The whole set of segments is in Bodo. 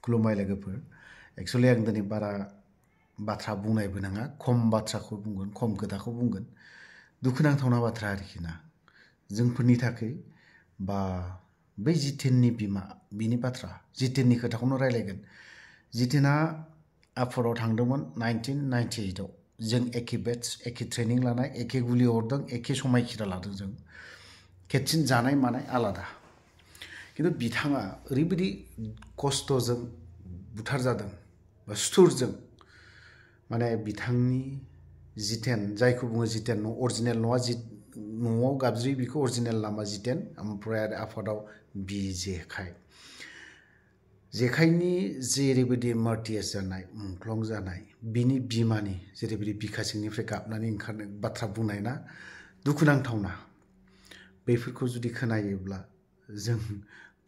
खुलुमबाय लोगोफोर एक्चुअली आं दिनै बारा बाथ्रा बुंनायबो नङा खम बाथ्राखौ बुंगोन खम खोथाखौ बुंगोन दुखुनांथावना बाथ्रा आरोखि ना जोंफोरनि थाखाय बा बै जितेननि बिमा बिनि बाथ्रा जितेननि खोथाखौनो रायलायगोन जितेना आफराव थांदोंमोन 1998 आव जों एखे बेट्स एखे ट्रेनिं लानाय एखे गुलि हरदों एखे समायखिरा लादों जों खेबसेन जानाय मानाय आलादा किन्तु बिथाङा ओरैबायदि खस्थ'जों बुथारजादों बा सुथुरजों माने बिथांनि जितेन जायखौ बुङो जितेन अरिजिनेल नङा न'आव गाबज्रि बिखौ अरिजिनेल नामा जितेन ओमफ्राय आरो आफादाव बि जेखाइनि जेरैबायदि मार्टियास जानाय मुंख्लं जानाय बिनि बिमानि जेरैबायदि बिखा सिंनिफ्राय गाबनानै ओंखारनाय बाथ्रा बुंनाय ना दुखुनांथावना बेफोरखौ जुदि खोनायोब्ला जों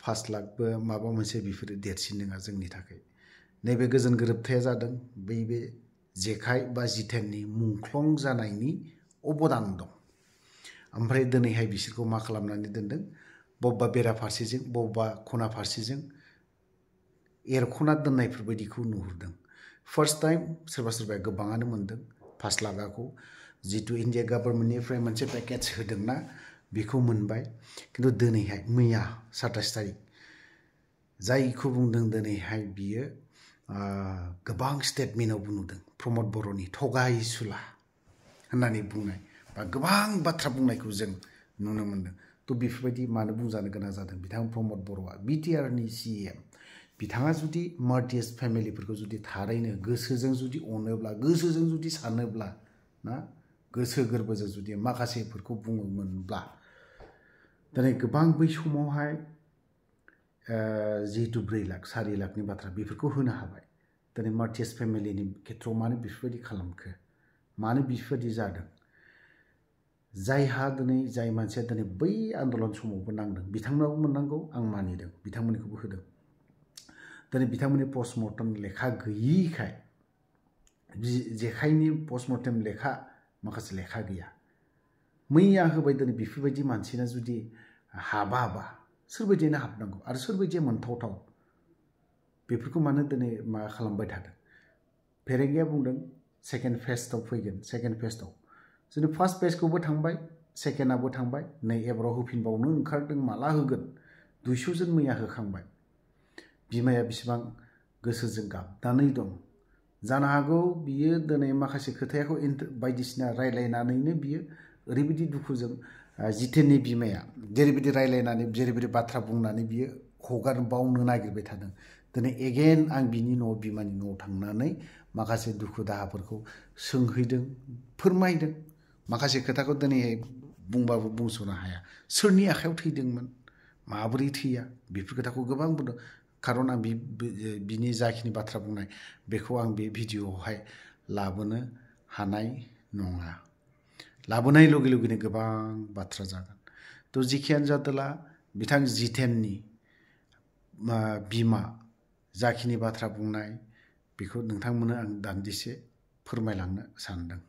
5 लाखबो माबा मोनसे बेफोरो देरसिन नङा जोंनि थाखाय नैबे गोजोन गोरोबथाया जादों बे जेखाइ बा जितेननि मुंख्लं जानायनि अबदान दं ओमफ्राय दिनैहाय बिसोरखौ मा खालामनानै दोनदों बबेबा बेरा फारसेजों बबेबा खना फारसेजों एरख'ना दोननायफोर बायदिखौ नुहुरदों फार्स्ट टाइम सोरबा सोरबाया गोबाङानो मोनदों 5 लाखखौ जितु इन्डिया गभर्नमेन्टनिफ्राय मोनसे पेकेज होदोंना बेखौ मोनबाय किन्तु दिनैहाय मैया 27 तारिख जायखौ बुंदों दिनैहाय बियो गोबां स्टेटमेन्टआवबो नुदों प्रमद बर'नि थगायसुला होननानै बुंनाय बा गोबां बाथ्रा बुंनायखौ जों नुनो मोनदों थ' बेफोरबायदि मानो बुंजानो गोनां जादों बिथां प्रमद बर'आ बिटिआरनि CM बिथाङा जुदि मार्टियास फेमिलिफोरखौ जुदि थारैनो गोसोजों जुदि अनोब्ला गोसोजों जुदि सानोब्ला ना गोसो गोरबोजों जुदि माखासेफोरखौ बुङोमोनब्ला दिनै गोबां बै समावहाय जिहेतु 4 लाख 4 लाखनि बाथ्रा बेफोरखौ होनो हाबाय दिनै मार्टियास फेमिलिनि खेथ्रआव मानो बेफोरबायदि खालामखो मानो बेफोरबायदि जादों जायहा दिनै जाय मानसिया दिनै बै आन्दलन समावबो नांदों बिथांमोनाबो मोननांगौ आं मानिदों बिथांमोनखौबो होदों दिनै बिथांमोननि पस्टमर्टम लेखा गैयिखाय जेखाइनि पस्टमर्टम लेखा माखासे लेखा गैया मैया होबाय दिनै बेफोरबायदि मानसिना जुदि हाबाबा सोरबायदिनो हाबनांगौ आरो सोरबायदिया मोनथावथाव बेफोरखौ मानो दिनै मा खालामबाय थादों फेरेंगिया बुंदों सेकेन्ड फेजआव फैगोन सेकेन्ड फेजआव जोंनि फार्स्ट फेजखौबो थांबाय सेकेन्डआबो थांबाय नै एबाराव होफिनबावनो ओंखारदों माला होगोन 200 जन मैया होखांबाय बिमाया बेसेबां गोसोजों गाबनानै दं जानो हागौ बियो दिनै माखासे खोथाखौ बायदिसिना रायलायनानैनो बियो ओरैबायदि दुखुजों जितेननि बिमाया जेरैबायदि रायलायनानै जेरैबायदि बाथ्रा बुंनानै बियो बावनो नागिरबाय थादों दिनै एगेन आं बिनि न'आव बिमानि न'आव थांनानै माखासे दुखु दाहाफोरखौ सोंहैदों फोरमायदों माखासे खोथाखौ दिनैहाय बुंबाबो बुंस'नो हाया सोरनि आखायाव थैदोंमोन माबोरै थैया बेफोर खोथाखौ गोबां बुंदों खारन आं बिनि जाखिनि बाथ्रा बुंनाय बेखौ आं बे भिडिअआवहाय लाबोनो हानाय नङा लाबोनाय लगे लगेनो गोबां बाथ्रा जागोन थ' जिखियानो जादोला बिथां जितेननि बिमा जाखिनि बाथ्रा बुंनाय बेखौ नोंथांमोननो आं दान्दिसे फोरमायलांनो सानदों